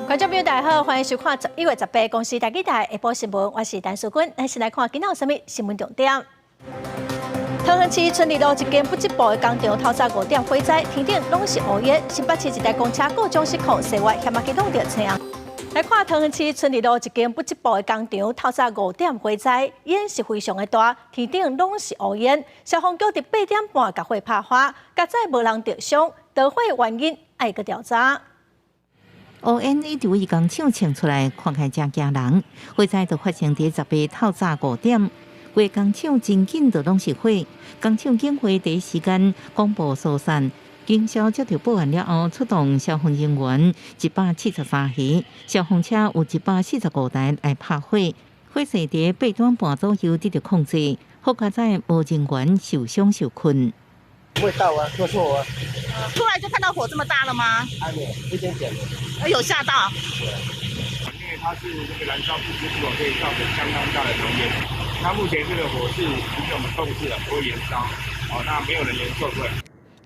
觀眾朋友大家好，歡迎收看11月18公視台語台下晡新聞，我是陳淑君。咱先來看今仔有啥物新聞重點。桃園市春日路一間不織布的工廠，透早5點火災，天頂攏是烏煙。新北市一台公車故障失控，西外險仔去挵著青紅。來看桃園市春日路一間不織布的工廠，透早五點火災，煙是非常的大，天頂攏是烏煙。消防局佇8點半共火拍花，佳哉無人著傷，著火原因愛閣調查。烏煙一直佇工廠衝出來，看起來誠驚人。火災就發生佇18透早五點，規工廠真緊就攏是火。工廠警衛第一時間廣播疏散，警消接到報案了後，出動消防人員173台，消防車有145台來拍火。火勢佇8點半左右得到控制，好佳哉無人員受傷受困。味道啊，臭臭啊！出來就看到火這麼大了嗎？還沒有，一點點。有嚇到。因為它是那個燃燒不織布，可以造成相當大的濃煙。那目前這個火勢已經我們控制了，不會延燒。哦，那沒有人員受困。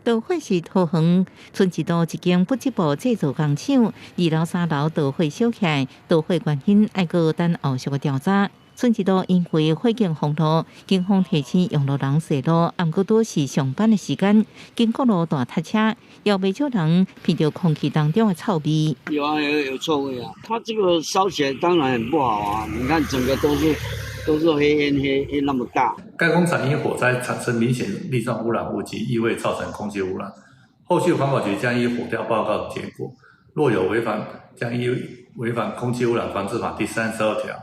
導火是桃園春日路一間不織布製造工廠，二樓三樓導火燒起來，導火原因愛閣等後續的調查。春日路因為火警封路，警方提醒用路人踅路，毋過拄是上班的時間，經過路大塞車，也袂少人鼻著空氣當中的臭味。有啊，有臭味啊！它這個燒起來當然很不好啊！你看整個都是黑煙黑黑那麼大。該工廠因火災產生明顯粒狀污染物及異味，造成空氣污染。後續環保局將依火調報告結果，若有違反，將依違反空氣污染防治法第32條，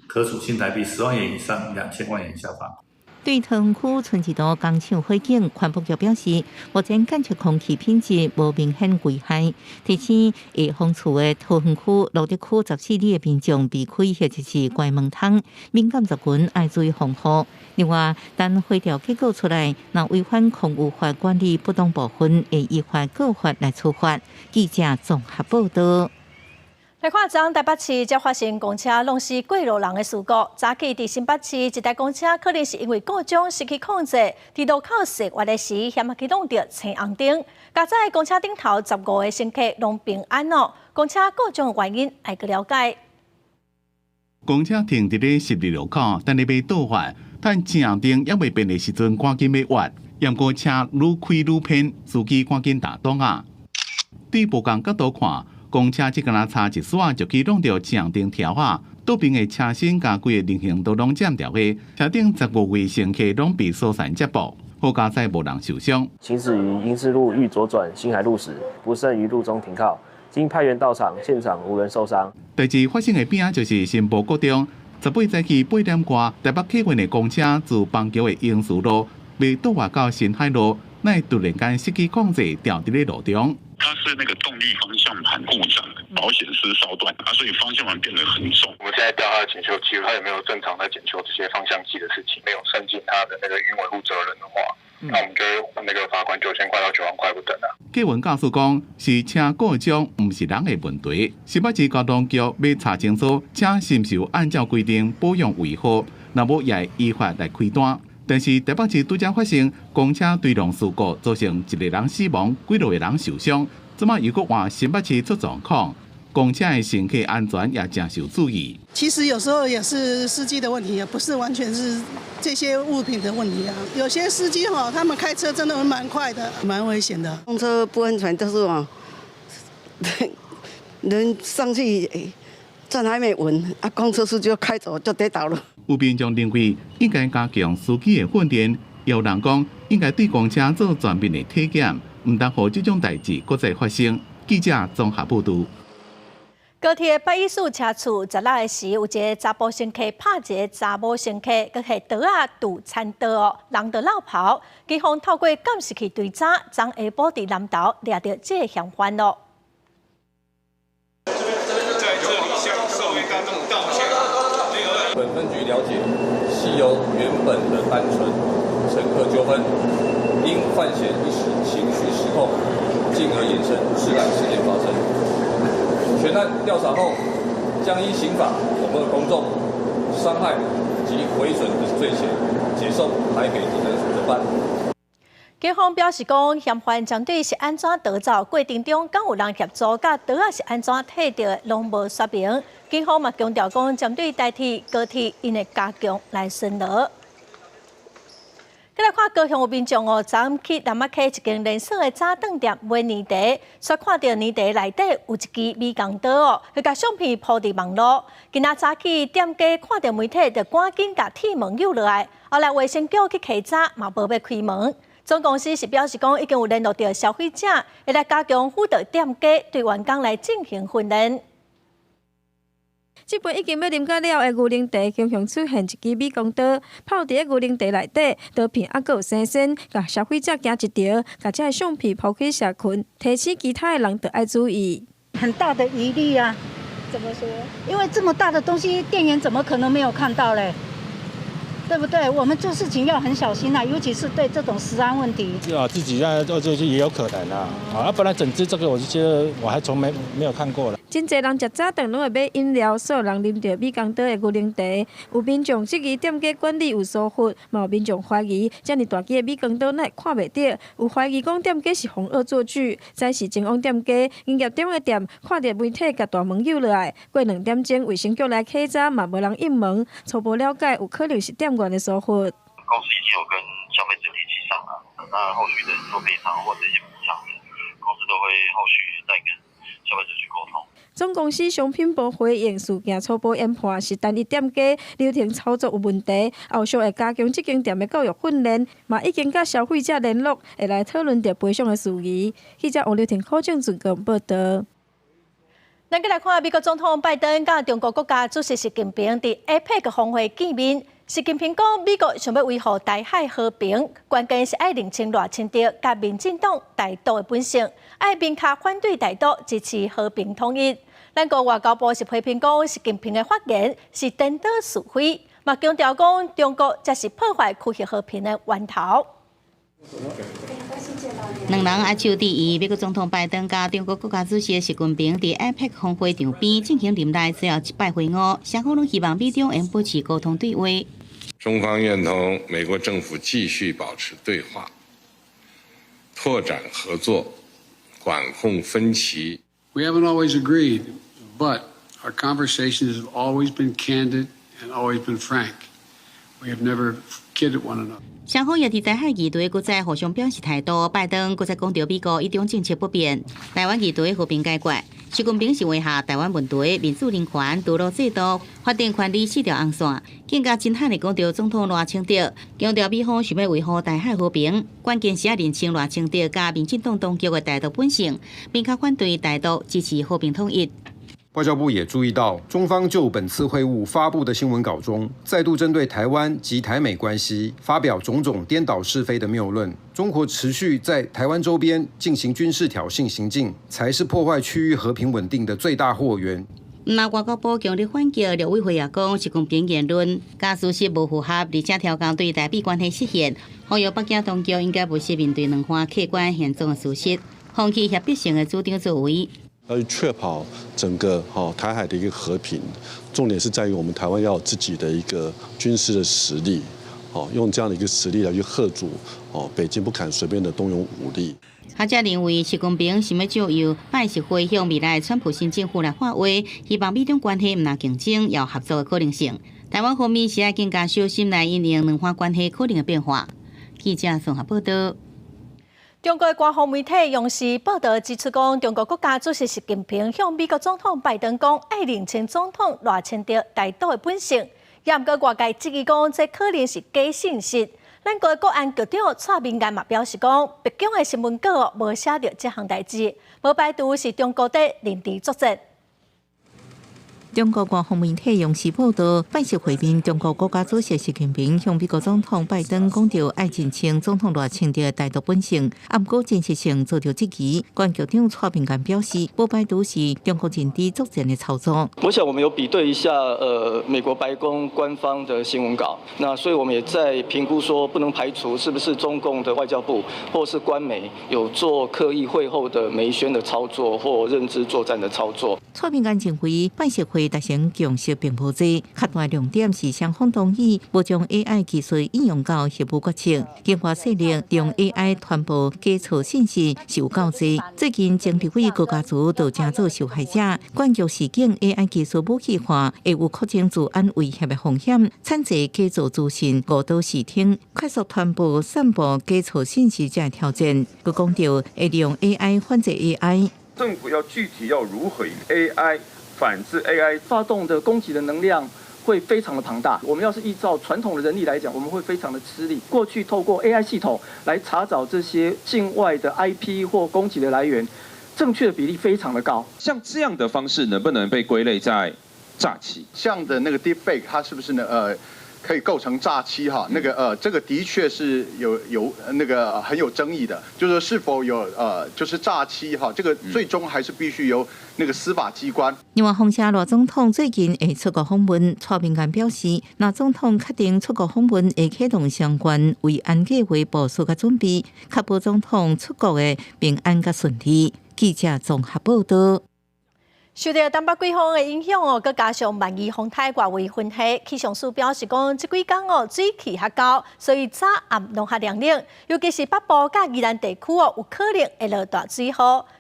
可處新台幣10萬元以上2000萬元以下罰。對桃園區春日路工廠火警，環保局表示，目前檢測空氣品質無明顯危害，提醒下風處的桃園區、蘆竹區14里的民眾避開或者是關門窗，敏感族群愛注意防護。另外，等火調結果出來，若違反空污法管理不當部分，會依法告發來處罰。記者綜合報道。來看，昨昏台北市才發生公車挵死過路人的事故。早起佇新北市一台公車可能是因為故障失去控制，佇路口踅彎的時，險仔去挵著青紅燈。佳哉公車頂頭15個乘客攏平安哦。公車故障的原因愛閣了解。公車停佇咧十字路口，等咧欲倒彎，趁青紅燈猶未變的時陣，趕緊欲彎。毋過車愈開愈偏，司機趕緊打擋仔。對無仝角度看，公車只敢若差一絲仔就去挵著青紅燈柱仔，倒邊的車身佮規个人行道攏佔著的，車頂15位乘客攏被疏散接駁，好佳哉無人受傷。行駛於英士路欲左轉新海路時，不慎於路中停靠，經派員到場，現場無人受傷。代誌發生的邊仔就是新埔國中，18早起8點外，台北客運的公車自邦橋的英士路欲倒彎到新海路，乃突然間失去控制，掉佇咧路中。它是那個動力方向盤故障，保險絲燒斷，啊，所以方向盤變得很重。我們現在調他的檢修記錄，他有沒有正常在檢修這些方向機的事情？沒有善盡他的那個營運維護責任的話，那我們就會那個罰款9000塊到9萬塊不等啊。客運駕駛講是車故障，毋是人的問題。新北市交通局欲查清楚車是毋是有按照規定保養維護，若無也會依法來開單。但是台北市拄才發生公車追撞事故，造成一個人死亡，幾落個人受傷。這馬又閣換新北市出狀況，公車的乘客安全也誠受注意。其實有時候也是司機的問題，也不是完全是這些物品的問題啊。有些司機哈，他們開車真的蠻快的，蠻危險的。公車不安全，就是哦，人上去站還沒穩，啊，公車司機就開走就跌倒了。有民眾認為應該加強司機的訓練，有人講應該對公車做全面的體檢，毋通予這種代誌閣再發生。記者綜合報導。高鐵八一四車次16時，有一个查埔乘客拍一个查某乘客，閣彼刀仔揬餐刀哦，人就落跑。警方透過監視器追查，昨下晡佇南投掠著這个嫌犯咯。在這裡向社會大眾道歉。本分局了解，係由原本的單純乘客糾紛，因犯嫌一時情緒失控，進而衍生治安事件發生。全案調查後，將依刑法恐嚇公眾、傷害及毀損等罪嫌，解送台北地檢署偵辦。警方表示講，嫌犯針對是按怎逃走過程中，敢有人協助，佮刀仔是按怎提著，攏無說明。警方嘛強調講，針對台鐵、高鐵，𪜶會加強來巡邏。再來看高雄有民眾哦，昨昏去南仔溪一間連鎖的早頓店買年茶，煞看著年茶內底有一支美工刀哦，彼共相片鋪佇網路。今仔早起店家看著媒體，就趕緊共鐵門扭落來。後來衛生局去稽查，嘛無欲開門。總公司是表示講，已經有聯絡著消費者，會來加強輔導店家對員工來進行訓練。這杯已經欲啉甲了的牛奶茶，雄雄出現一支美工刀，泡佇牛奶茶內底，刀片猶閣有新鮮，共消費者驚一趒，共這个相片鋪去社群，提醒其他的人著愛注意。很大的疑慮啊！怎麼說？因為這麼大的東西，店員怎麼可能沒有看到嘞？對不對？我們做事情要很小心啊，尤其是對這種食安問題。啊，自己在做這些也有可能啊。啊，本來整支這個，我就覺得我還從沒有看過了。真濟人食早頓攏會買飲料，所有人啉著美工刀的牛奶茶。有民眾質疑店家管理有疏忽，嘛有民眾懷疑遮爾大支的美工刀哪會看袂著？有懷疑講店家是予惡作劇，早時前往店家營業中的店，看著媒體共大門扭落來。過2點鐘，衛生局來稽查，嘛無人應門。初步了解，有可能是店員的疏忽。公司已經有跟消費者聯繫上了，那後續的做賠償或者一些補償，公司都會後續再跟消費者去溝通。總公司商品部回應，事件初步研判是單一店家流程操作有問題，後續會加強這間店的教育訓練，嘛已經佮消費者聯絡，會來討論著賠償的事宜。記者王劉婷考證準報道。咱閣來看美國總統拜登佮中國國家主席習近平佇 APEC 峰會見面。習近平講，美國想欲維護台海和平，關鍵是愛認清賴清德佮民進黨台獨的本性，愛明確反對台獨，支持和平統一。咱國外交部是批評講，習近平的發言是顛倒是非，嘛強調講中國才是破壞區域和平的源頭。兩人握手致意，美國總統拜登佮中國國家主席習近平佇 APEC 峰會場邊進行任內最後一擺會晤，雙方攏希望美中會保持溝通對話。中方願同美國政府繼續保持對話，拓展合作，管控分歧。 We haven't always agreed, but our conversations have always been candid and always been frank. We have never kidded one another. 雙方也佇台海議題閣再互相表示態度。拜登閣再講著美國一中政策不變，台灣議題和平解決。習近平是畫下台灣問題、民主人權、杜魯制度、法定權利四條紅線，更加真悍的講著總統賴清德，強調美方想欲維護台海和平，關鍵是愛認清賴清德佮民進黨當局的台獨本性，明確反對台獨，支持和平統一。外交部也注意到，中方就本次會晤發布的新聞稿中，再度針對台灣及台美關係發表種種顛倒是非的謬論。中國持續在台灣周邊進行軍事挑釁行徑，才是破壞區域和平穩定的最大禍源。那外交部強力反擊，陸委會也講，習近平言論佮事實無符合，而且挑工對台美關係失信，呼籲北京當局應該務實面對兩岸客觀現狀的事實，放棄脅迫性的主張作為。要去確保整個台海的一個和平，重點是在於我們台灣要有自己的一個軍事的實力，用這樣的一個實力來去嚇阻北京不敢隨便的動用武力。學者認為，習近平想欲藉由拜習會向未來川普新政府來發話，希望美中關係毋但競爭，也有合作的可能性。台灣方面是愛更加小心來因應兩岸關係可能的變化。記者綜合報道。中國官方媒體央視報道指出，講中國國家主席習近平向美國總統拜登講，愛認清總統賴清德台獨的本性。也毋過外界質疑講，這可能是假信息。咱國國安局長蔡明彥嘛表示講，白宮的新聞稿無寫著這項代誌，無排除是中國佇認知作戰。中國官方媒體央視報道，拜習會面，中國國家主席習近平向美國總統拜登講著愛認清總統賴清德台獨本性，毋過真實性遭著質疑。國安局長蔡明彥表示，無排除是中國認知作戰的操作。我想我們有比對一下，美國白宮官方的新聞稿，那所以我們也在評估說，不能排除是不是中共的外交部或是官媒有做刻意會後的媒宣的操作或認知作戰的操作。蔡明安認為，拜習會達成共識並無濟，較大重點是雙方同意無將 AI 技術應用到核武決策，境外勢力用 AI 傳播假錯信息是有夠濟。最近，前立委高嘉瑜就成做受害者，關注示警 AI 技術武器化會有擴增治安威脅的風險，產生假造資訊誤導視聽、快速傳播、散播假錯信息這挑戰。閣講著會利用 AI 反制 AI。政府要具體要如何以 AI 反制 AI 發動的攻擊的能量會非常的龐大。我們要是依照傳統的人力來講，我們會非常的吃力。過去透過 AI 系統來查找這些境外的 IP 或攻擊的來源，正確的比例非常的高。像這樣的方式能不能被歸類在詐欺？這樣的那個 deepfake，它是不是呢？可以構成詐欺哈？那個這個的確是有那個很有爭議的，就是說是否有就是詐欺哈？這個最終還是必須由那個司法機關。另外，風聲賴總統最近會出國訪問，蔡明安表示，若總統確定出國訪問，會啟動相關維安計劃部署佮準備，確保總統出國的平安佮順利。記者綜合報道。受著東北季風的影響哦，閣加上萬宜風台外圍雲系，氣象署表示講，這幾工哦水氣較厚，所以早暗攏較涼冷，尤其是北部佮宜蘭地區哦，有可能會落大水雨。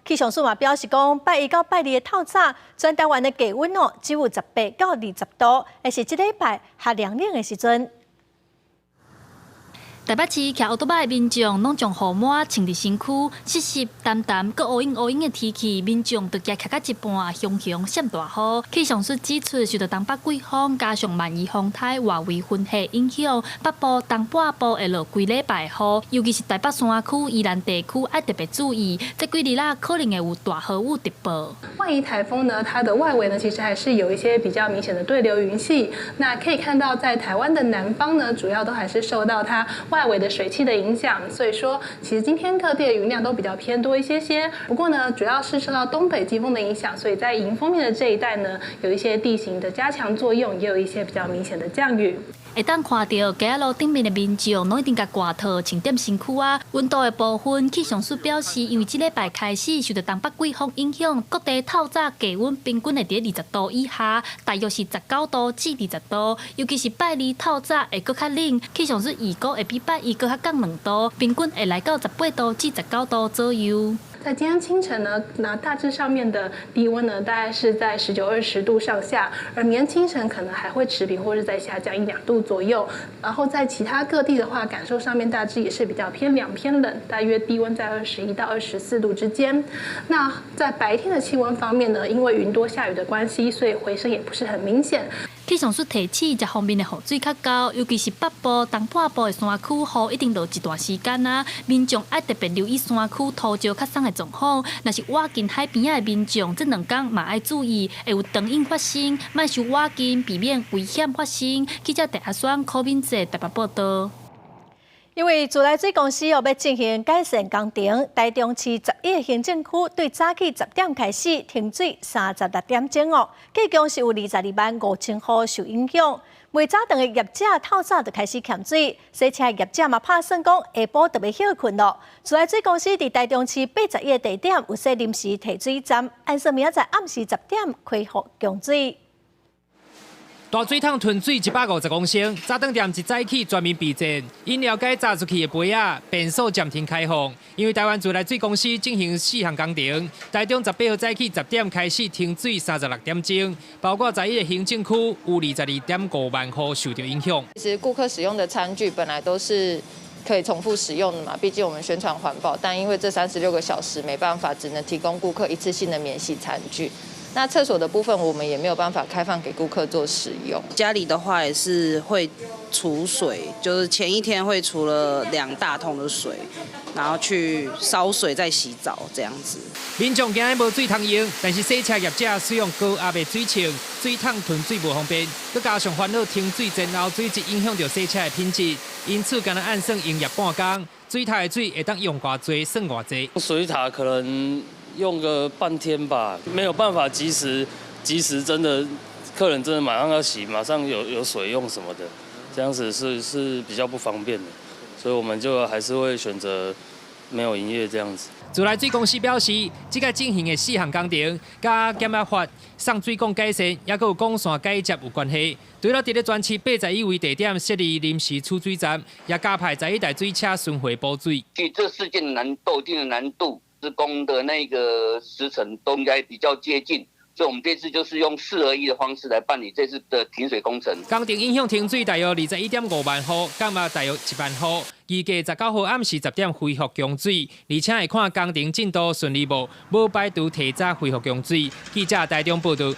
氣象署嘛表示講，拜一到拜二的透早，全台灣的低溫哦只有18到20度，會是這禮拜較涼冷的時陣。台北市騎烏多仔的民眾，攏將雨帽穿佇身軀，濕濕澹澹、閣烏影烏影的天氣，民眾就驚騎到一半，雄雄閃大雨。氣象署指出，受著東北季風加上萬宜風台外圍雲系影響，北部、東半部會落規禮拜雨，尤其是台北山區、宜蘭地區愛特別注意，這幾日仔可能會有大豪雨直報。萬宜颱風呢，它的外圍呢，其實還是有一些比較明顯的對流雲系。那可以看到，在台灣的南方呢，主要都還是受到它外圍的水汽的影響，所以說其實今天各地的雲量都比較偏多一些些。不過呢，主要是受到東北季風的影響，所以在迎風面的這一帶呢，有一些地形的加強作用，也有一些比較明顯的降雨。會當看著街仔路頂面的民眾，攏一定共外套穿踮身軀仔。溫度的部分，氣象署表示，因為這禮拜開始受著東北季風影響，各地透早低溫平均會佇20度以下，大約是19度至20度。尤其是拜二透早會閣較冷，氣象署預估會比拜一閣較降2度，平均會來到18度至19度左右。在今天清晨呢，那大致上面的低溫呢，大概是在19、20度上下，而明天清晨可能還會持平或是再下降1、2度左右。然後在其他各地的話，感受上面大致也是比較偏涼偏冷，大約低溫在21到24度之間。那在白天的氣溫方面呢，因為雲多下雨的關係，所以回升也不是很明顯。氣象署提醒，這方面的雨水較厚，尤其是北部、東半部的山區，雨一定落一段時間啊。民眾愛特別留意山區土石較鬆的狀況。若是倚近海邊仔的民眾，這兩工嘛愛注意，會有長湧發生，莫傷倚近，避免危險發生。記者鄭阿雙、柯敏哲台北報道。因為自來水公司欲進行改善工程，台中市11個行政區對早起10點開始停水36點鐘哦，計共是有22萬5千戶受影響。賣早頓的業者透早就開始欠水，洗車業者嘛拍算講下晡就欲歇睏囉。自來水公司佇台中市81個地點有設臨時提水站，按算明仔載暗時10點恢復供水。大水桶囤水150公升，早頓店一早起全面備戰。飲料街閘出去的杯仔，便所暫停開放，因為台灣自來水公司進行四項工程。台中18號早起10點開始停水36點鐘，包括11個行政區有22.5萬戶受著影響。其實顧客使用的餐具本來都是可以重複使用的嘛，畢竟我們宣傳環保，但因為這36個小時沒辦法，只能提供顧客一次性的免洗餐具。那廁所的部分，我們也沒有辦法開放給顧客做使用。家裡的話也是會儲水，就是前一天會儲了2大桶的水，然後去燒水再洗澡這樣子。民眾驚無水通用，但是洗車業者使用高壓的水槍，水桶囤水無方便，閣加上煩惱停水前後水質影響著洗車的品質，因此干焦按算營業半工，水塔的水會當用偌濟算偌濟。水塔可能用個半天吧，沒有辦法及時，及時真的客人真的馬上要洗，馬上有水用什麼的，這樣子是比較不方便的，所以我們就還是會選擇沒有營業這樣子。自來水公司表示，這個進行的四項工程，佮減壓閥、送水管改善，抑閣有管線改接有關係。除了佇咧全市81位地點設立臨時儲水站，也加派11台水車巡迴補水。據這事件難度、一定的難度，施工的那個時程都應該比較接近。所以，我們這次就是用四合一的方式來辦理這次的停水工程。工程影響停水大約21.5萬戶，減壓大約1萬戶。預計19號暗時10點恢復供水，而且會看工程進度順利無，無排除提早恢復供水。記者台中報道。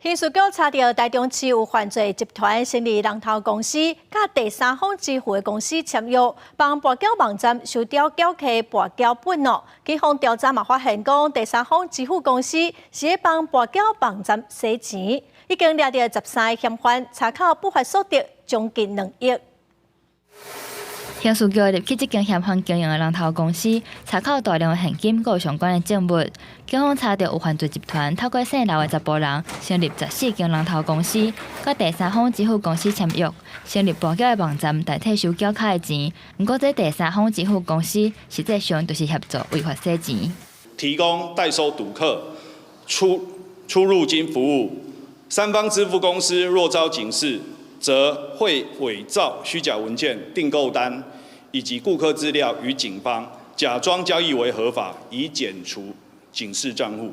刑事局查著台中市有犯罪集團成立人頭公司，佮第三方支付的公司簽約，幫跋筊網站收繳繳客跋筊本哦。警方調查嘛發現，講第三方支付公司是咧幫跋筊網站洗錢，已經掠著13個嫌犯，查扣不法所得將近2億。刑事局入去這間嫌犯經營的人頭公司，查扣大量的現金，閣有相關的證物。警方查著有犯罪集團透過姓劉的查埔人，成立14間人頭公司，佮第三方支付公司簽約，成立跋筊的網站代替收繳卡的錢。毋過，這第三方支付公司實際上就是協助違法洗錢，提供代收賭客出入金服務。三方支付公司若遭警示，則會偽造虛假文件、訂購單以及顧客資料予警方，假裝交易為合法，以減除警示賬戶。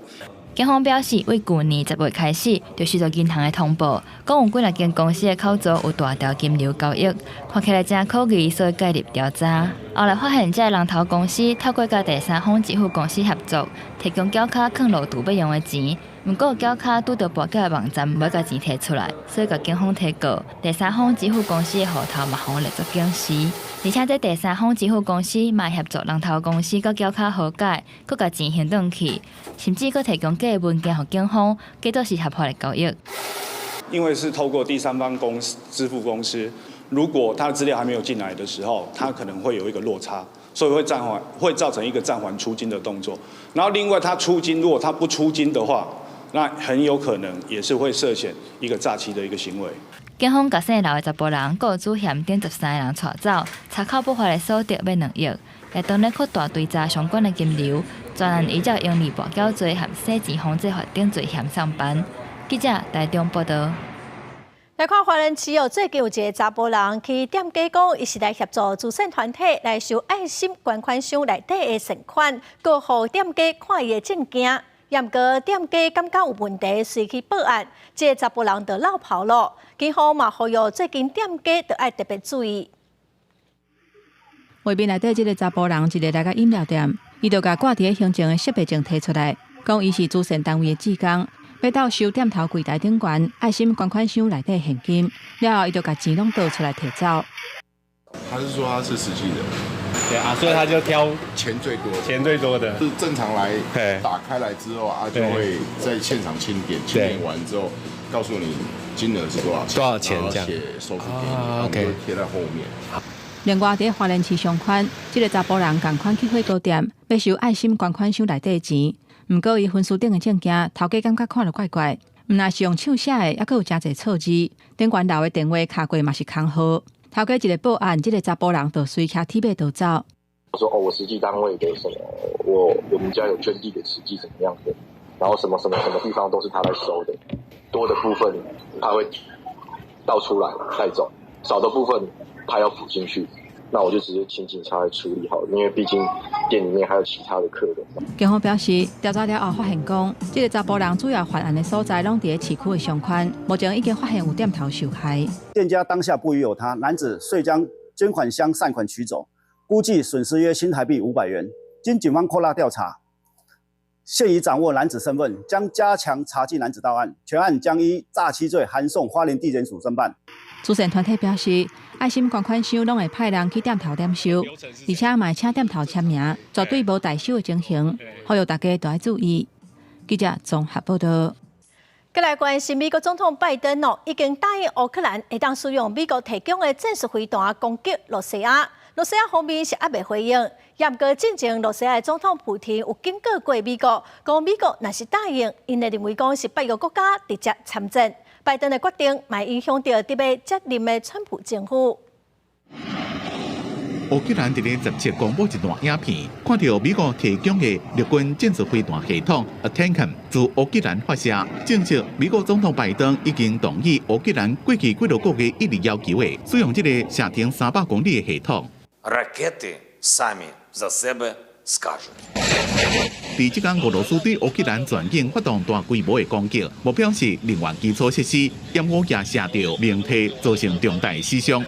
警方表示，對舊年10月開始，就收到銀行的通報，講有幾若間公司的口座有大條金流交易，看起來誠可疑，所以介入調查。後來發現，這个人頭公司透過佮第三方支付公司合作，提供繳卡囥落櫥欲用的錢。毋過繳卡拄著跋筊的網站，無共錢提出來，所以共警方提告。第三方支付公司的戶頭嘛，予列作警示。而且，這第三方支付公司嘛協助人頭公司佮繳卡和解，閣共錢還轉去，甚至閣提供假的文件予警方，假做是合法的交易。因為是透過第三方公司支付公司，如果他的資料還沒有進來的時候，他可能會有一個落差，所以會暫緩，會造成一個暫緩出金的動作。然後另外，他出金，如果他不出金的話，那很有可能也是會涉嫌一個詐欺的一個行為。警方共姓劉的查埔人，閣有主嫌等13個人帶走，查扣不法的所得欲2億，也當咧擴大追查相關的金流，全案依照營利跋筊罪和洗錢防制法等罪嫌送辦。記者台中報道。來看花蓮市哦，最近有一个查埔人去店家講，伊是來協助慈善團體來收愛心捐款箱內底的善款，閣予店家看伊的證件。毋過店家感覺有問題，隨去報案，這个查埔人就落跑囉。警方嘛呼籲最近店家著愛特別注意。畫面內底這个查埔人一个來到飲料店，伊就共掛佇咧胸前的識別證提出來，講伊是慈善單位的志工，欲到收店頭櫃台頂懸愛心捐款箱內底現金，了後伊就共錢攏倒出來提走。他是說他是慈濟的，對啊，所以他就挑錢最多，錢最多的。是正常來打開來之後啊，就會在現場清點，清點完之後告訴你金額是多少錢，多少錢這樣，寫收據給你，OK，貼在後面。另外，佇花蓮市上寬，這个查埔人仝款去火鍋店，欲收愛心捐款箱內底錢，毋過伊分書頂的證件，頭家感覺看著怪怪，毋但是用手寫的，猶閣有誠濟錯字，頂懸留的電話敲過嘛是空號。頭家一个報案，這个查埔人就隨騎鐵馬逃走。我說哦，我慈濟單位的什麼，我們家有捐地給慈濟怎麼樣的，然後什麼什麼什麼地方都是他來收的，多的部分他會倒出來帶走，少的部分他要補進去，那我就直接請警察來處理好，因為畢竟店裡面還有其他的客人。警方表示，調查了後發現講，這个查埔人主要犯案的所在攏佇咧市區的商圈，目前已經發現有店頭受害。店家當下不疑有他，男子遂將捐款箱善款取走，估計損失約新台幣500元。經警方擴大調查，現已掌握男子身份，將加強查緝男子到案，全案將依詐欺罪函送花蓮地檢署偵辦。慈善團體表示，愛心捐款箱攏會派人去店頭點收，而且嘛會請店頭簽名，絕對無代收的情形，呼籲大家都愛注意。記者綜合報道。閣來關心美國總統拜登哦，已經答應烏克蘭會當使用美國提供的戰術飛彈攻擊羅西亞。羅西亞方面是猶未回應，毋過進前羅西亞的總統普廷有警告過美國，講美國若是答應，𪜶會認為講是北約國家直接參戰。拜登的決定，嘛影響著佇欲接任的川普政府。烏克蘭佇咧17公布一段影片，看著美國提供的陸軍戰術飛彈系統 ATACMS 自烏克蘭發射，證實美國總統拜登已經同意烏克蘭過去幾多個月一直要求的使用這个射程300公里的系統。 Ракети самі за себе скажуть. 佇這工俄羅斯對烏克蘭全境發動大規模的攻擊，目標是能源基礎設施，掩烏也射著靈體，造成重大死傷。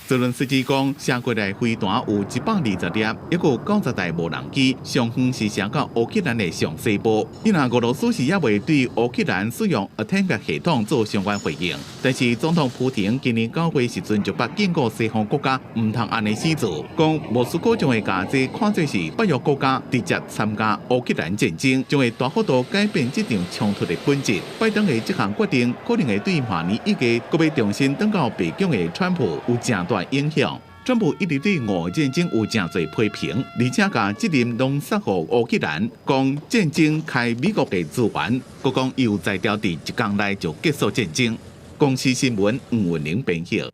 澤倫斯基講，射過來飛彈有120粒，抑閣有90台無人機，上遠是射到烏克蘭的上西部。伊若俄羅斯是猶未對烏克蘭使用 ATACMS 系統做相關回應，但是總統普廷今年9月時陣就捌警告西方國家毋通按呢死做，講莫斯科將會共這看做是北約國家直接參加烏克蘭戰爭，將會大幅度改變這場衝突的本質。拜登的這項決定可能會對明年1月閣欲重新轉到白宮的川普有誠大影響。川普一直對俄戰爭有誠濟批評，而且共責任攏捒予烏克蘭，講戰爭開美國的資源，閣講伊有才調佇一工內就結束戰爭。公視新聞吳文玲編譯。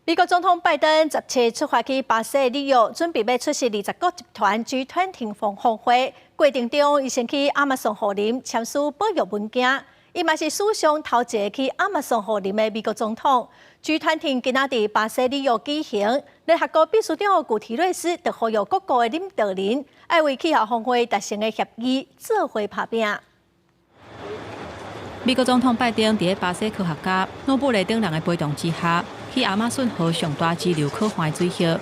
美國總統拜登17出發去巴西里約，準備欲出席20國集團 G20 峰會。過程中，伊先去亞馬遜雨林簽署保育文件。伊嘛是史上頭一个去亞馬遜雨林的美國總統。G20今仔佇巴西里約舉行，聯合國秘書長古提瑞斯就呼籲各國的領導人，愛為氣候峰會達成的協議做伙拍拚。美國總統拜登佇巴西科學家諾布雷等人的陪同之下，去亞馬遜河上大支流可旱的水域。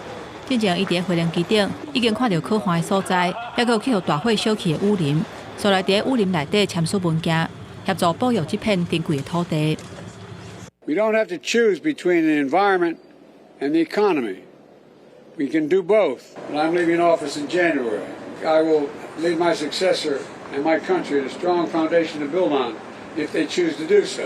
進前伊佇飛行機頂已經看著可旱的所在，抑閣有去予大火燒去的雨林，所來佇雨林內底簽署文件，協助保育這片珍貴的土地。 We don't have to choose between the environment and the economy. We can do both. When I'm leaving office in January, I will leave my successor and my country a strong foundation to build on if they choose to do so.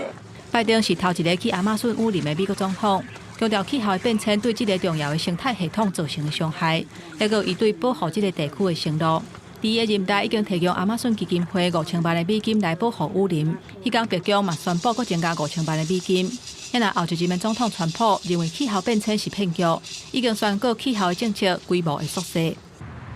拜登是頭一个去亞馬遜雨林的美國總統，強調氣候的變遷對這个重要的生態系統造成的傷害，抑閣有伊對保護這个地區的承諾。佇伊的任內已經提供亞馬遜基金會5000萬的美金來保護雨林。彼工白宮嘛宣布閣增加5000萬的美金。若後一任的總統川普認為氣候變遷是騙局，已經宣告氣候的政策規模會縮細。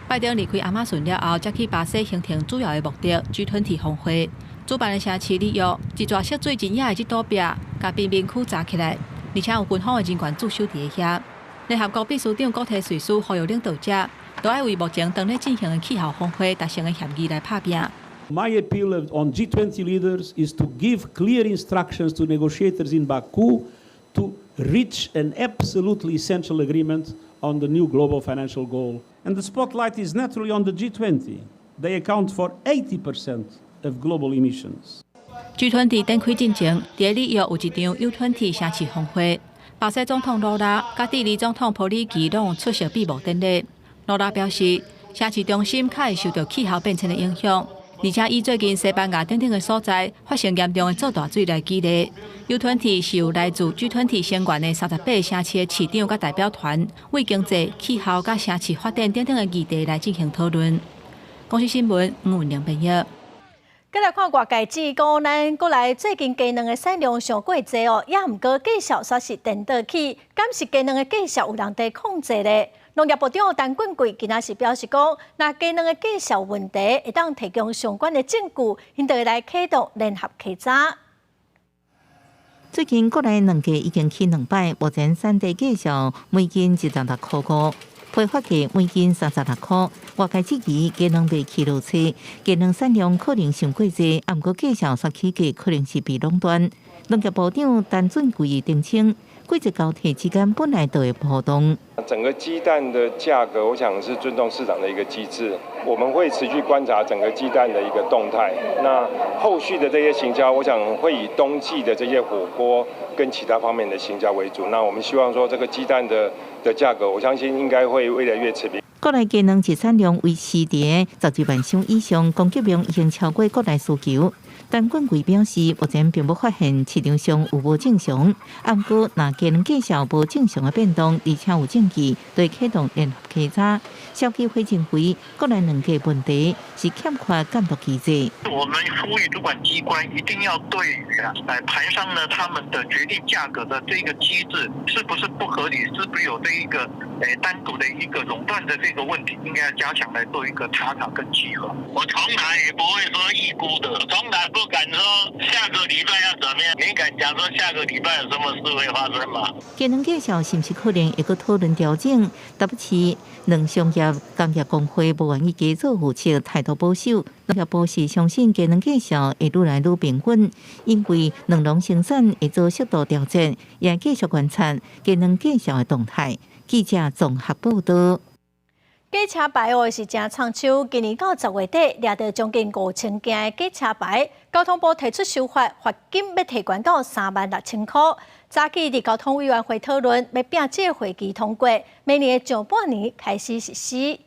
拜登離開亞馬遜了後，才去巴西行程主要的目的 G20 峰會。主辦的城市里約，一座蓄水真野的這堵壁，共貧民區閘起來，而且有軍方的人員駐守佇遐。聯合國秘書長古提瑞斯呼籲領導者，都愛為目前當咧進行的氣候峰會達成的協議來拍拚。 My appeal on G20 leaders is to give clear instructions to negotiators in Baku to reach an absolutely essential agreement on the new global financial goal. And the spotlight is naturally on the G20. They account for 80% of global emissions. G20 展開進前，佇里約有一場 U20 城市峰會，巴西總統盧拉佮智利總統波里奇攏有出席閉幕典禮。盧拉表示，城市中心較會受著氣候變遷的影響，而且以最近西班牙等等的所在發生嚴重的做大水來舉例。U20 是由來自 G20 成員的38个城市的市長佮代表團，為經濟、氣候佮城市發展等等的議題來進行討論。公視新聞吳文玲編譯。閣來看外界指講，咱國內最近雞卵的產量傷過濟哦，也毋過價數煞是顛倒起，敢是雞卵的價數有人佇控制咧？農業部長陳俊貴今仔是表示講，若雞卵的價數問題，會當提供相關的證據，𪜶就會來啟動聯合稽查。最近國內卵價已經起兩擺，目前產地價數每斤26.5塊，批發價每斤36塊。外界質疑雞卵袂起落車，雞卵產量可能傷過濟，啊毋過價數煞起價，可能是被壟斷。農業部長陳俊貴澄清，季節交替之間本來就會波動。整個雞蛋的價格，我想是尊重市場的一個機制，我們會持續觀察整個雞蛋的一個動態。那後續的這些行銷，我想會以冬季的這些火鍋跟其他方面的行銷為主。那我們希望說，這個雞蛋的價格，我相信應該會越來越持平。國內雞卵日產量維持佇12萬箱以上，供給量已經超過國內需求。陳冠貴表示，目前並無發現市場上有無正常，毋過若雞卵價數無正常的變動，而且有證據，就會啟動聯合稽查。消基會認為，國內卵價問題是欠缺監督機制。我們呼籲主管機關一定要對於啊，盤商呢，他們的決定價格的這個機制是不是不合理，是不是有這一個單獨的一個壟斷的這個問題，應該要加強來做一個查查跟稽核。我從來也不會說預估的，從來不敢說下個禮拜要怎麼樣。你敢講說下個禮拜有什麼事會發生嗎？雞卵價數是毋是可能會閣討論調整？台北市卵商業工業公會無願意加做預測，態度保守。農業部是相信雞卵價數會愈來愈平穩，因為卵農生產會做適度調整，也繼續觀察雞卵價數的動態。記者綜合報道。假車牌哦是誠衝手，今年到10月底，掠著將近5000件的假車牌。交通部提出修法，罰金欲提懸到36,000箍。早起佇交通委員會討論，欲拼這個會期通過，明年的上半年開始實施。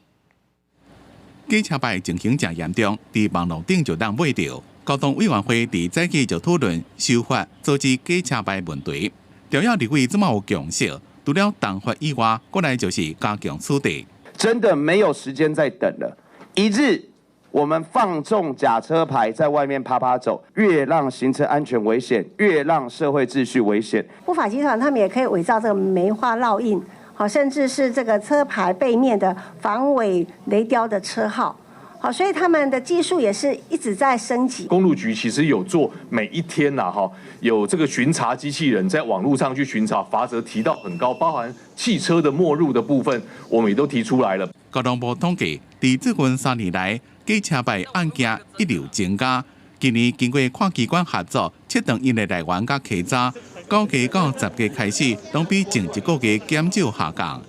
假車牌情形誠嚴重，佇網路頂就當買著。交通委員會佇早起就討論修法，阻止假車牌問題。朝野立委這馬有共識，除了重罰以外，過來就是加強取締。真的沒有時間再等了。一日我們放縱假車牌在外面趴趴走，越讓行車安全危險，越讓社會秩序危險。不法集團他們也可以偽造這個梅花烙印，好，甚至是這個車牌背面的防偽雷雕的車號，好，所以他們的技術也是一直在升級。公路局其實有做每一天吶，哈，有這個巡查機器人在網路上去巡查，罰則提到很高，包含汽車的沒入的部分，我們也都提出來了。交通部統計，佇最近3年來，假車牌案件一路增加。今年經過跨機關合作，切斷𪜶的來源佮稽查，9月到10月開始，攏比前一個月減少下降。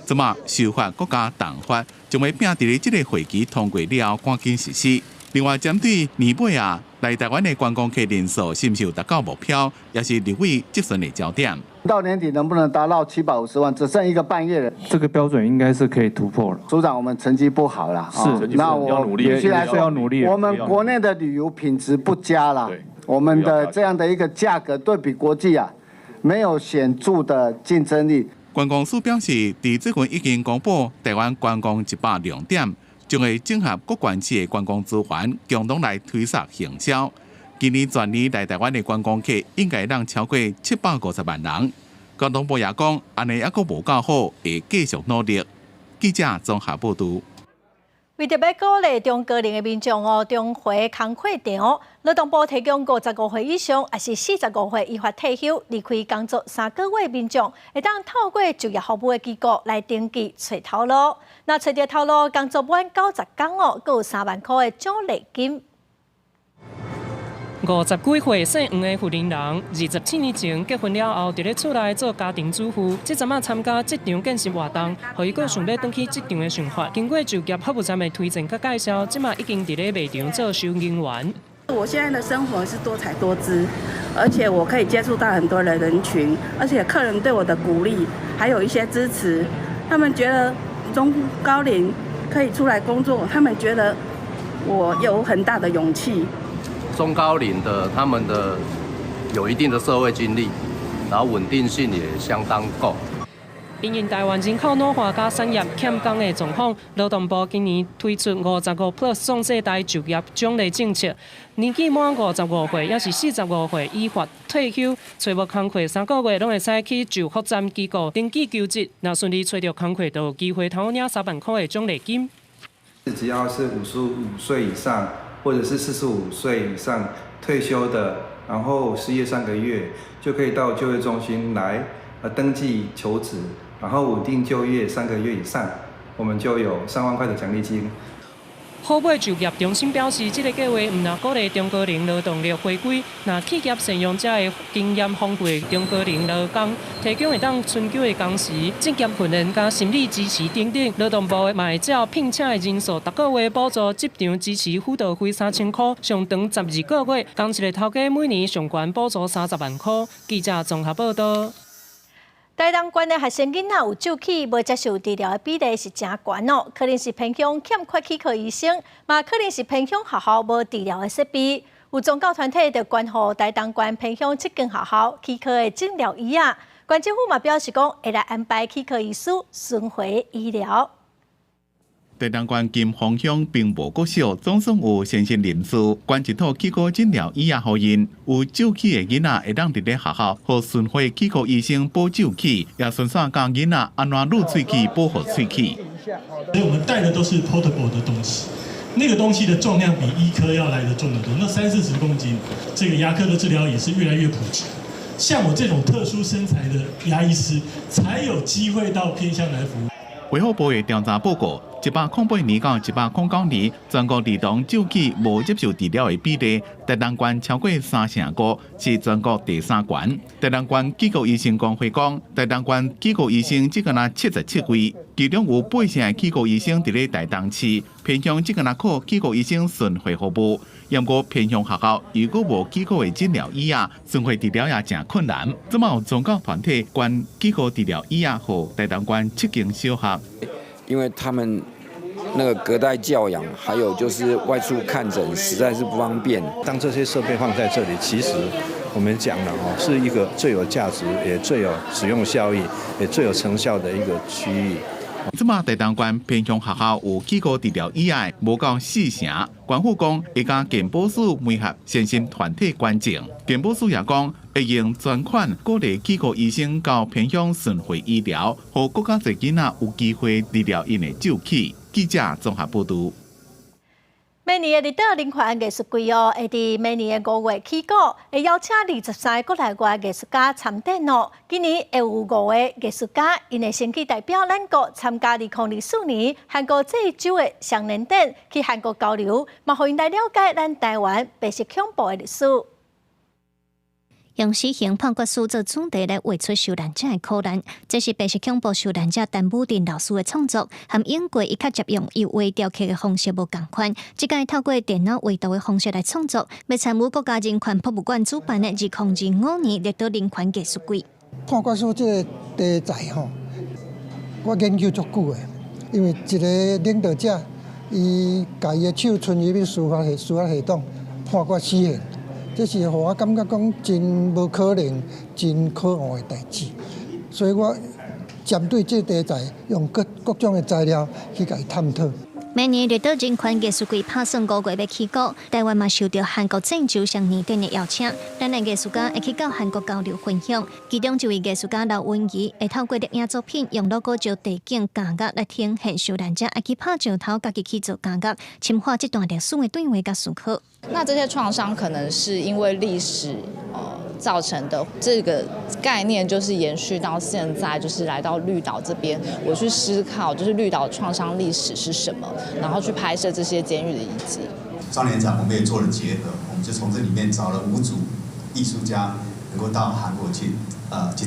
這馬修法閣加重罰，將會拼佇咧這個會期通過了後，趕緊實施。另外，針對年尾啊來台灣的觀光客人數是毋是有達到目標，也是立委質詢的焦點。到年底能不能達到750萬？只剩一個半月了。這個標準應該是可以突破了。署長，我們成績不好啦，是，那我要努力，必須來說要努力。我們國內的旅遊品質不佳啦，我們的這樣的一個價格對比國際啊，沒有顯著的競爭力。觀光署表示，佇最近已經公布台灣觀光100亮點，將會整合各縣市的觀光資源，共同來推捒行銷。今年全年來台灣的觀光客應該會超過750萬人。交通部也講，按呢猶閣無夠好，會繼續努力。記者綜合報導。為著欲鼓勵中高齡的民眾哦，重回工課場，勞動部提供55歲以上，抑是45歲依法退休離開工作3個月民眾，會當透過就業服務的機構來登記揣頭路。若揣著頭路，工作滿90工哦，閣有3萬箍的獎勵金。50幾歲姓黃的婦人，27年前結婚了後，佇咧厝內做家庭主婦。這陣仔參加職場見習活動，予伊閣想欲轉去職場的想法。經過就業服務站的推薦佮介紹，這馬已經佇咧賣場做收銀員。我現在的生活是多彩多姿，而且我可以接觸到很多的人群，而且客人對我的鼓勵，還有一些支持，他們覺得中高齡可以出來工作，他們覺得我有很大的勇氣。中高齡的，他們的有一定的社會經歷，然後穩定性也相當夠。因應台灣人口老化佮產業欠工的狀況，勞動部今年推出55 Plus 壯世代就業獎勵政策，年紀滿55歲，抑是45歲依法退休，揣無工課3個月，攏會使去就服站機構登記求職，若順利揣著工課，就有機會通領3萬箍的獎勵金。只要是55歲以上，或者是45歲以上退休的，然後失業3個月，就可以到就業中心來登記求職，然後穩定就業三個月以上，我們就有3萬塊的獎勵金。好尾就業中心表示，這個計劃毋但鼓勵中高齡勞動力回歸，若企業善用遮的經驗豐富的中高齡勞工，提供會當春秋的工時、職業訓練佮心理支持等等。勞動部嘛會照聘請的人數，逐個月補助職場支持輔導費3000箍，上長12個月，仝一个頭家每年上懸補助30萬箍。記者綜合報導。台東縣的學生囡仔有蛀齒無接受治療的比例是誠懸哦，可能是偏鄉欠缺齒科醫生，嘛可能是偏鄉學校無治療的設備。有宗教團體就捐予台東縣偏鄉七間學校齒科的診療椅仔。縣政府嘛表示講，會來安排齒科醫師巡迴醫療。台東縣金峰鄉平埔國小總算有善心人士捐一套齒科診療椅仔予𪜶，有蛀齒的囡仔會當佇咧學校予巡迴齒科醫生補蛀齒，也順紲教囡仔按怎攄喙齒保護喙齒。所以我們帶的都是 portable 的東西，那個東西的重量比醫科要來得重得多，那三四十公斤，這個牙科的治療也是越來越普及。像我這種特殊身材的牙醫師，才有機會到偏鄉來服務。衛福部的調查報告，108年到109年，全國兒童蛀齒無接受治療的比例，台東縣超過35%，是全國第三懸。台東縣齒科醫生公會講，台東縣齒科醫生只敢若77位，其中有八成的齒科醫生佇咧台東市，偏鄉只敢若靠齒科醫生巡迴服務。毋過偏鄉學校如果無齒科的診療椅仔，巡迴治療也誠困難。這馬有宗教團體捐齒科治療椅仔，予台東縣七間小學。因為他們那個隔代教養，還有就是外出看診，實在是不方便。當這些設備放在這裡，其實我們講了哦，是一個最有價值、也最有使用效益、也最有成效的一個區域。這馬台東縣偏鄉學校有齒科治療椅仔，無夠四成。縣府講會佮健保署媒合善心團體捐贈，健保署也講會用專款鼓勵齒科醫生到偏鄉巡迴醫療，予閣較濟囡仔有機會治療𪜶的蛀齒。記者綜合報導。明年的綠島人權藝術季哦，會佇明年的5月起鼓，會邀請23個國內外藝術家參展哦。今年會有五個藝術家，𪜶會先去代表咱國參加2024年韓國濟州的雙年展，去韓國交流，嘛予𪜶來了解咱台灣白色恐怖的歷史。用死刑判決書做主題來畫出受難者的苦難，這是白色恐怖受難者陳武鎮老師的創作，和英國伊較捷用油畫雕刻的方式無仝款。這擺透過電腦畫圖的方式來創作，欲參與國家人權博物館主辦的2025年綠島人權藝術季。判決書這個題材吼，我研究足久的，因為一個領導者，伊共伊的手伸入去司法系統判決死刑。這是予我感覺講真無可能、真可惡的代誌，所以我針對這個題材，用各各種的材料去共伊探討。明年綠島人權藝術季拍算5月欲起鼓，台灣嘛受著韓國濟州雙年展的邀請，咱的藝術家會去到韓國交流分享。其中一位藝術家劉文儀會透過攝影作品，用蘆果石地景夾壓來呈現受難者愛去拍石頭，家己去做夾壓，深化這段歷史的對話佮思考。那這些創傷可能是因為歷史造成的，這個概念就是延續到現在，就是來到綠島這邊，我去思考，就是綠島創傷歷史是什麼，然後去拍攝這些監獄的遺跡。雙年展我們也做了結合，我們就從這裡面找了五組藝術家，能夠到韓國去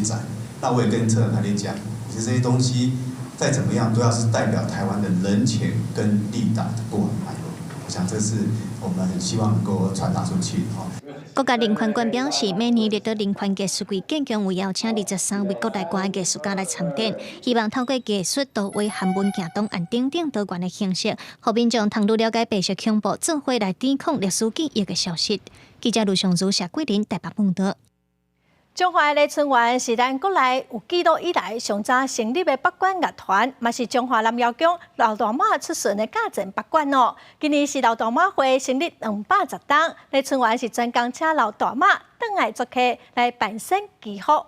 展。那我也跟策展團隊講，其實這些東西再怎麼樣都要是代表台灣的人權跟綠島的過往脈絡。我想這是我們很希望能夠傳達出去。國家人權館表示，明年綠島人權藝術季總共有邀請23位國內外藝術家來參展，希望透過藝術圖畫和文件檔案等等多元的形式，予民眾通愈了解白色恐怖，做伙來抵抗歷史記憶的消失。記者盧尚如、謝桂林台北報導。彰化的麗春園是咱國內有記錄以來上早成立的北管樂團，嘛是彰化南瑤宮老大媽出巡的駕前北管哦。今年是老大媽會成立210冬，麗春園是專工請老大媽轉來做客來辦仙祈福。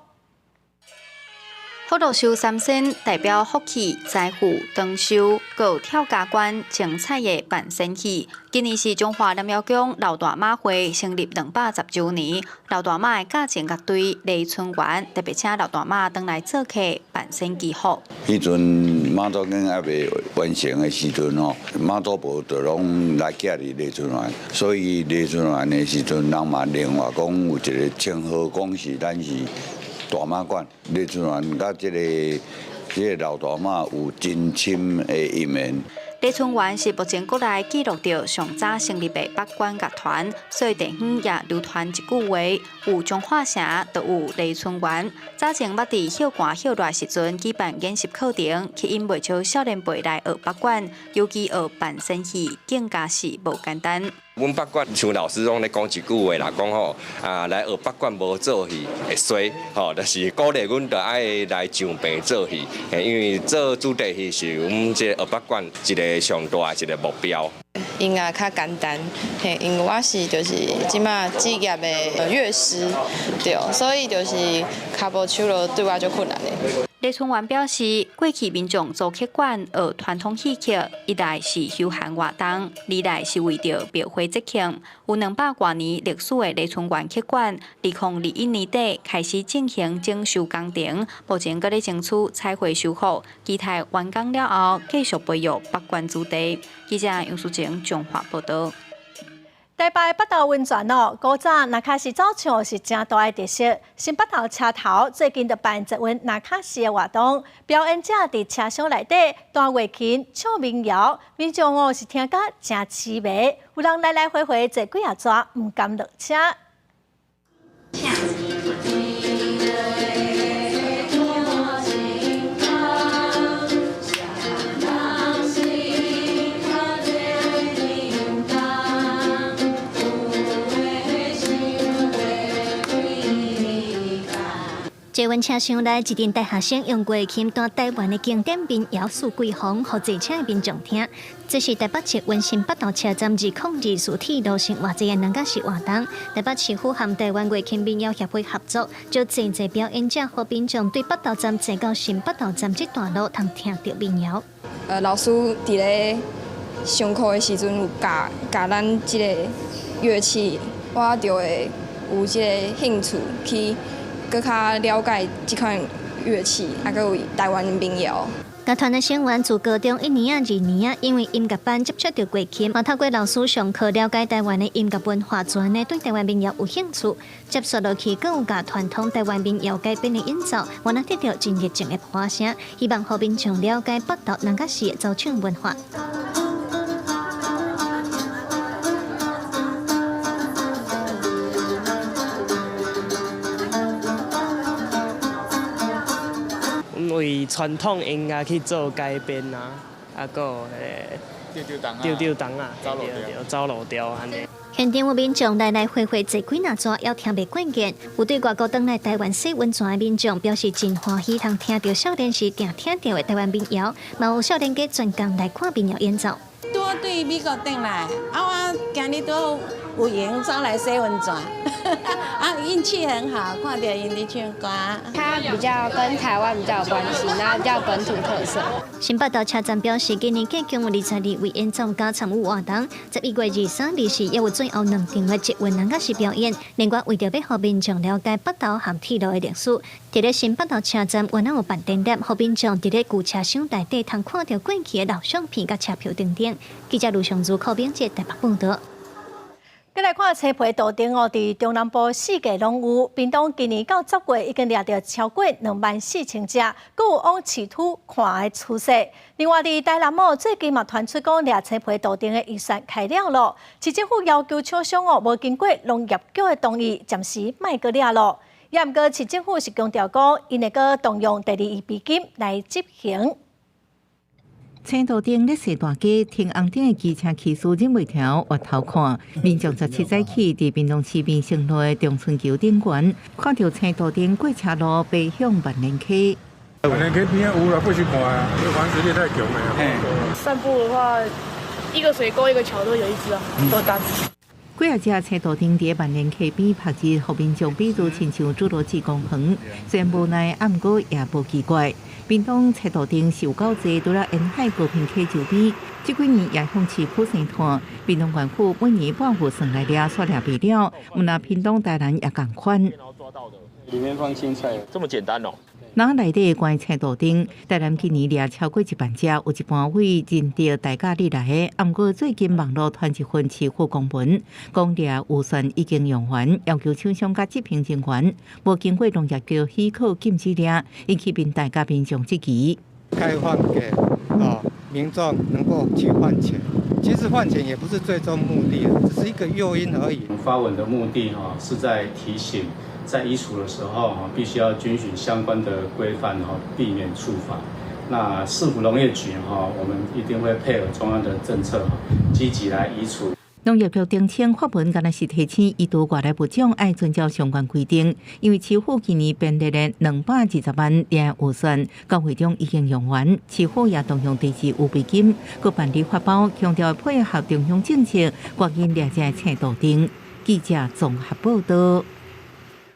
福祿壽三仙代表福氣、財富、長壽，閣有跳加關精彩的扮仙戲。今年是彰化南瑤宮老大媽會成立210週年，老大媽的駕前樂隊麗春園特別請老大媽轉來做客扮仙祈福。彼陣媽祖宮猶未完成的時陣吼，媽祖婆就攏來徛佇麗春園，所以麗春園的時陣，人嘛另外講有一個稱號，講是咱是大媽館。麗春園佮這個老大媽有真深的姻緣。麗春園是目前國內記錄著上早成立的北管樂團，所以地方也流傳一句話：有彰化城，就有麗春園。早前捌佇歇寒歇熱時陣舉辦研習課程，吸引袂少少年輩來學北管，尤其學扮仙戲，更加是無簡單。阮北管像老師攏咧講一句話啦，講吼啊來學北管無做戲會衰，吼，就是鼓勵阮著愛來上棚做戲，因為做主題戲是阮這個學北管一個上大的一個目標。音樂較簡單，嘿，因為我是就是這馬職業的樂師，對，所以就是跤步手路對我足困難的。李春元表示，過去民眾做客館學傳統戲曲，一來是休閒活動，二來是為著廟會節慶。有200外年歷史的麗春園客館，2021年底開始進行整修工程，目前閣咧爭取彩繪修復，期待完工了後繼續培育北管子弟。記者楊淑靜彰化報導。台北北投溫泉哦，古早那卡西走唱是誠大的特色。新北投車頭最近就辦捷運那卡西的活動，表演者佇車廂內底彈月琴、唱民謠，民眾哦是聽甲誠痴迷，有人來來回回坐幾仔逝，毋甘落車。捷運車廂內，一陣大學生用月琴彈台灣的經典民謠《四季風》，予坐車的民眾聽。這是台北市溫新北投車站2024鐵路線偌濟的那卡西活動。台北市府和台灣月琴民謠協會合作，招濟濟表演者予民眾對北投站坐到新北投站這段路，通聽著民謠。老師佇咧上課的時陣有教教咱這個樂器，我就會有這個興趣去閣較了解這款樂器，啊，閣有台灣民謠。樂團的成員自高中一年仔、二年仔，因為音樂班接觸著月琴，嘛透過老師上課了解台灣的音樂文化，自然呢對台灣民謠有興趣。接續落去，閣有共傳統台灣民謠改編的演奏，原來得著真熱情的歌聲，希望予民眾了解北投那卡西的走唱文化。為傳統音樂去做改編啊，啊，閣有彼個丟丟筒仔，對對，走路調按呢。現場有民眾來來回回坐幾若逝，猶聽袂過癮。有對外國轉來台灣洗溫泉的民眾表示真歡喜，通聽著少年時定聽著的台灣民謠，嘛有少年家專工來看民謠演奏。拄好對美國轉來，啊，我今日拄好有閒走來洗溫泉，啊，運氣很好，看著𪜶佇唱歌。它比較跟台灣比較有關係，然後比較本土特色。新北投車站表示，今年計共有22位演奏家參與活動，11月23、24也有最後兩場的捷運那卡西表演。另外，為著欲予民眾了解北投和鐵路的歷史，佇咧新北投車站原來有辦展覽，予民眾佇咧舊車廂內底通看著過去的老相片佮車票等等。記者盧尚如、柯炳哲台北報導。閣來看青皮杜鵑哦，佇中南部四界攏有。屏東今年到10月已經掠著超過24,000隻，閣有往飼土看的趨勢。另外，佇台南哦，最近嘛傳出講掠青皮杜鵑的預算開了囉，市政府要求廠商哦，無經過農業局的同意，暫時莫閣掠囉。也毋過市政府是強調講，𪜶會閣動用第二預備金來執行。青杜鵑咧踅大街，停紅燈的機車騎士忍袂牢，回頭看。民眾17早起佇屏東市民生路的中村橋頂懸，看著青杜鵑過車路，飛向萬年溪。萬年溪邊仔有啦，過去看啊，這個繁殖力太強了。散步的話，一個水溝一個橋都有一隻啊，都大隻。幾仔隻青杜鵑佇萬年溪邊曝日，予民眾比如親像侏羅紀公園，雖然無奈，啊，毋過也無奇怪。屏東青杜鵑是有夠濟，除了沿海高屏溪周邊，這幾年也向市區生炭。屏東縣府每年撥預算來掠，煞掠袂了，毋但屏東台南也仝款。裡面放青菜，這麼簡單哦。籠內底關青杜鵑，台南今年掠超過1萬隻，有一半位認著大甲里來的。啊，毋過最近網路傳一份市府公文，講掠預算已經用完，要求廠商佮執行人員無經過農業局許可禁止掠，引起屏大佮民眾質疑。開放給民眾能夠去換錢，其實換錢也不是最終目的，只是一個誘因而已。發文的目的是在提醒。在移除的時候，必須要遵循相關的規範，避免觸法。那市府農業局，我們一定會配合中央的政策，積極來移除。農業局澄清發文，敢若是提醒移渡外來物種愛遵照相關規定，因為市府今年編列的220萬元預算，九月中已經用完，市府也動用第二預備金，閣辦理發包，強調配合中央政策，趕緊掠這青杜燈。記者綜合報道。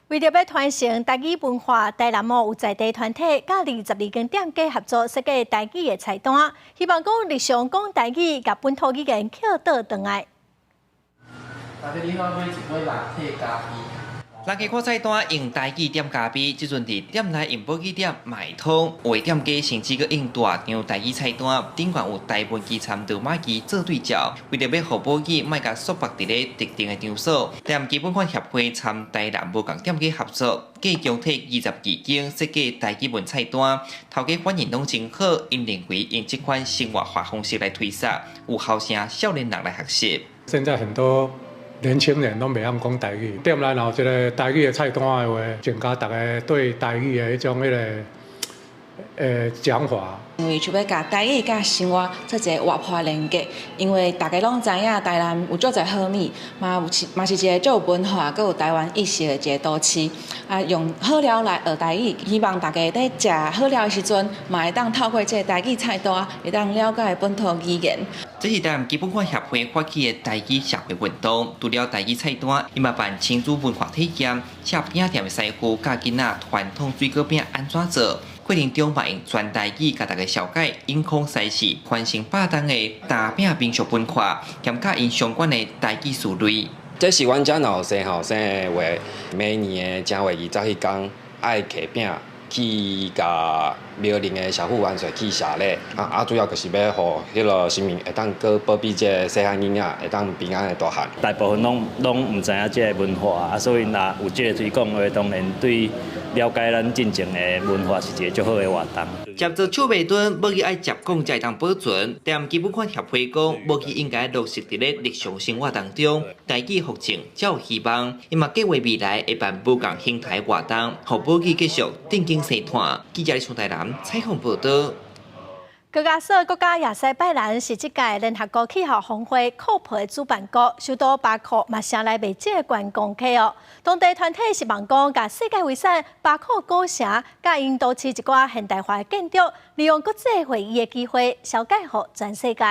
為著欲傳承台語文化，台南哦有在地團體佮22間店家合作設計台語的菜單，希望講日常講台語，共本土語言抾倒轉來。大家你好，買一杯拿鐵咖啡。人家看菜單用台語點咖啡，這陣佇店內用母語點嘛會通，有的店家甚至閣用大張台語菜單，頂懸有台文字參羅馬字做對照，為著欲予母語莫共束縛佇咧特定的場所，台南基本款協會參台南無仝店家合作，計共替22間設計台語文菜單，頭家反應攏真好，𪜶認為用這款生活化方式來推捒，有予少年人來學習。現在很多年輕人攏袂曉講台語，店內若有一个台語的菜單的話，增加大家對台語的彼種彼个講法。因為想欲共台語佮生活做一个活潑連結，因為大家攏知影台南有足濟好物，嘛有是嘛是一个足有文化、閣有台灣意識的一个都市。啊，用好料來學台語，希望大家佇食好料的時陣，嘛會當透過這个台語菜單，會當了解本土語言。這是台南基本款協會發起的台語社會運動，除了台語菜單，伊嘛辦親子文化體驗，車餅店的師傅教囡仔傳統水果餅按怎做，過程中嘛用全台語共大家紹介永康西市傳承百冬的大餅民俗文化，兼佮𪜶相關的台語詞彙。這是阮遮若有生吼生的話，每年的正月20彼工愛提餅去共廟裡的社父元帥去謝禮，啊，主要就是欲予彼个神明會當閣保庇這个細漢囡仔會當平安的大漢。大部分攏毋知影這个文化，啊，所以若有這个推廣的話，當然對了解咱進前的文化是一个足好的活動。接做手袂斷，母語愛接講才會當保存。台南基本款協會講，母語應該落實佇咧日常生活當中，台語復振才有希望。伊嘛計劃未來會辦無仝形態活動，予母語繼續振興生態。記者李台南採訪報道。高加索國家亞塞拜然是這屆聯合國氣候峰會 COP 的主辦國，首都巴庫嘛迎來袂少觀光客哦。當地團體希望講，共世界遺產巴庫古城，佮𪜶都市一寡現代化的建築，利用國際會議的機會，紹介予全世界。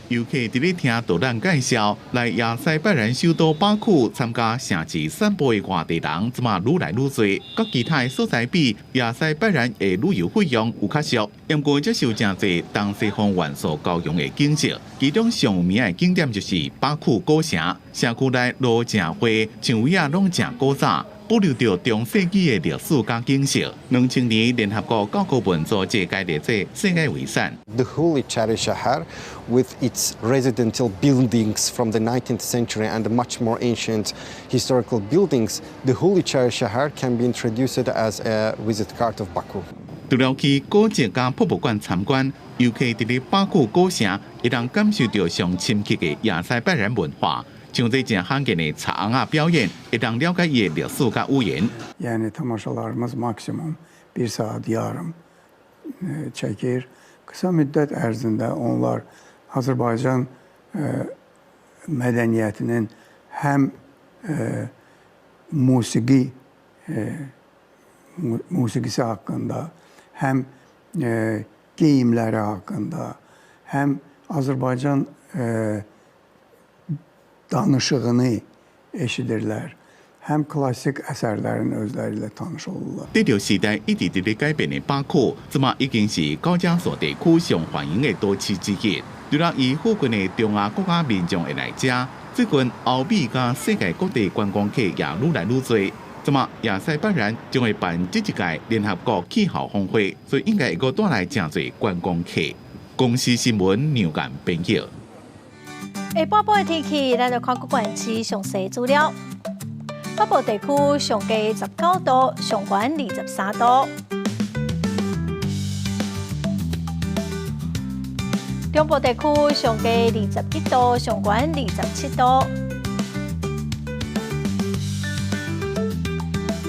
遊客佇咧聽導覽介紹，來亞塞拜然首都巴庫參加城市散步的外地人，這馬愈來愈濟。佮其他的所在比，亞塞拜然的旅遊費用有較俗，毋過接受誠濟東西方元素交融的景色。其中上有名的景點就是巴庫古城，城區內路誠寬，牆圍仔攏誠古早。保留著中世紀的歷史佮景色。2000年聯合國教科文組織共列做世界遺產。 The whole Icheri Shahar, with its residential buildings from the 19th century and much more ancient historical buildings, the whole Icheri Shahar can be introduced as a visit card of Baku. 除了去古蹟佮博物館參觀，遊客佇咧巴庫古城，會當感受著上深刻的亞塞拜然文化。像這誠罕見的插尪仔表演，會當了解伊的歷史佮語言。 Yəni tamaşalarımız maksimum bir saat yarım çəkir. Qısa müddət ərzində onlar Azərbaycan mədəniyyətinin həm musiqi musiqisi haqqında, həm geyimləri haqqında, həm Azərbaycan danışığını eşidirlər, həm klassik əsərlərin özləri ilə tanış olurlar.隨著時代一直佇咧改變的巴庫，這馬已經是高加索地區上繁榮的都市之一。除了伊附近的中亞國家民眾會來遮，最近歐美佮世界各地觀光客也愈來愈濟。這馬亞塞拜然將會辦這一屆聯合國氣候峰會，所以應該會閣帶來誠濟觀光客。公視新聞梁間編譯。下晡晡的天氣，咱來看各縣市詳細資料。北部地區上低19度，上懸23度。中部地區上低21度，上懸27度。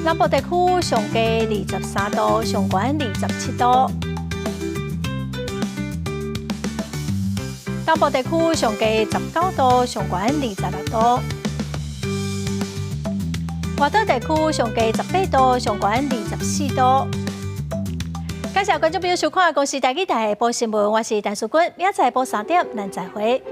南部地區上低23度，上懸27度。東東部地區上低19度，上懸26度。外島地區上低18度，上懸24度。感謝觀眾朋友收看《公視台語台》下晡新聞，我是陳淑君，明仔載下晡3點，咱再會。